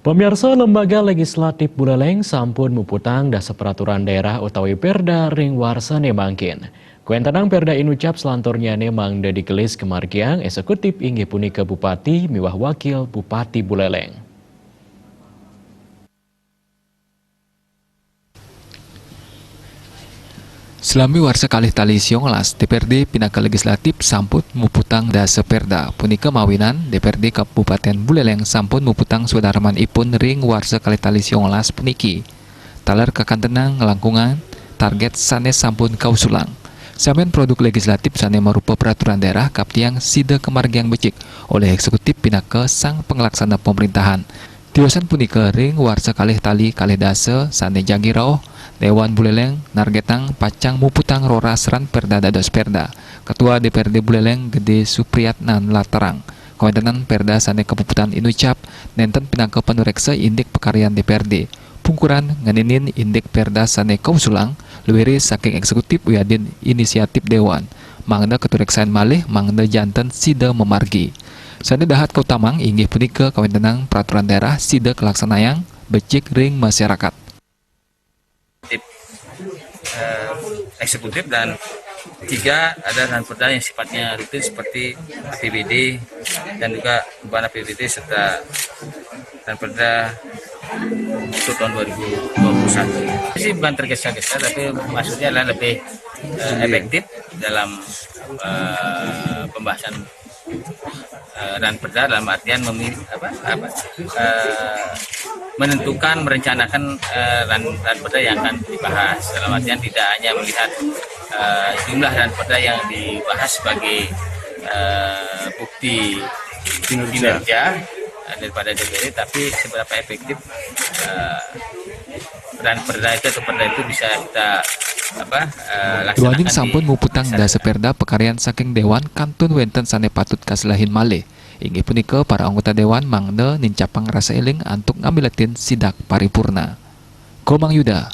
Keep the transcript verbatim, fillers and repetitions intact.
Pamiarsa, Lembaga Legislatif Buleleng sampun muputang dasa peraturan daerah utawi Perda ring warsane mangkin. Kawentenang Perda inucap selanturnyane mangda digelis kamargiang eksekutif inggih punika Bupati miwah Wakil Bupati Buleleng. Salami warsa kalih tali siongolas, D P R D pinaka legislatif sampun muputang dasa perda. Punika mawinan D P R D Kabupaten Buleleng sampun muputang swadarmanipun ring warsa kalih tali siongolas puniki. Taler kakantenang nglangkungang target sane sampun kausulang. Samian produk legislatif sane marupa peraturan daerah kaptiang sida kamargiang becik olih eksekutif pinaka sang panglaksana pemerintahan. Tiosan punika ring warsa kalih tali kalih dasa sane jagi rauh, Dewan Buleleng nargetang pacang muputang roras ran perda dados perda. Ketua D P R D Buleleng Gede Supriyatna nlatarang, kawentenan perda sane kapuputang inucap nenten pinaka panureksa indik pakaryan D P R D. Pungkuran ngeninin indik perda sane kausulang, luiris saking eksekutif wiadin inisiatif dewan. Mangda katureksain malih mangda janten sida mamargi. Sane dahat kautamang inggih punika kawentenang peraturan daerah sida kalaksanayang becik ring masarakat. Eh, eksekutif dan tiga ada ran perda yang sifatnya rutin seperti A P B D dan juga perubahan A P B D serta ran perda untuk tahun dua ribu dua puluh satu. Ini sih bukan tergesa-gesa, tapi maksudnya adalah lebih eh, efektif dalam eh, pembahasan eh, ran perda, dalam artian memilih apa apa eh, menentukan, merencanakan eh, ran ran perda yang akan dibahas, dalam artian tidak hanya melihat eh, jumlah ran perda yang dibahas sebagai eh, bukti kinerja eh, daripada D P R D, tapi seberapa efektif eh, ran perda itu atau perda itu bisa kita apa eh, laksanakan. Duaning sampun muputang dasa perda pakaryan saking dewan, kantun wenten sane patut kaselehin malih. Inggih punika para anggota dewan mangda nincapang rasa eling antuk ngamiletin sidak paripurna. Komang Yuda.